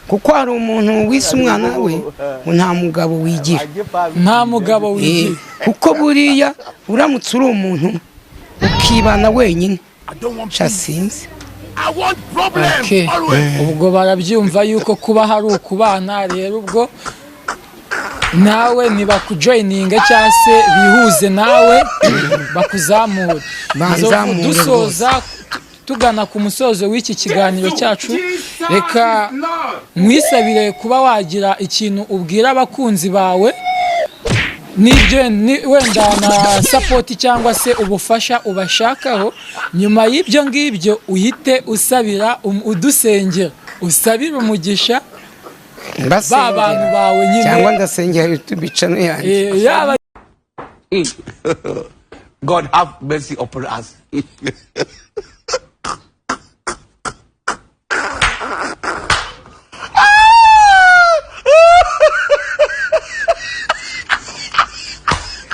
Kuko hari umuntu wise umwana we ngo nta mugabo wigira. Nta mugabo wigira. Kuko buriya uramutse uri umuntu ukibana wenyine, sha sinzi. Okay. Ubwo barabyumva yuko kuba hari ukubana. Rero ubwo nawe ntibakujoyininge cyangwa se bihuze nawe bakuzamure. Banzamure. Dusoza, tugana ku musozo w'iki kiganiro cyacu, reka nkwisabire kuba wagira ikintu ubwira abakunzi bawe n'ibyo wenda na support cyangwa se ubufasha ubashakaho. Nyuma y'ibyo ngibyo uhite usabira udusengera, usabire umugisha ba Mbasengera. bantu bawe nyine. Cyangwa ndasengera YouTube channel yanjye? Yaba God have mercy upon us.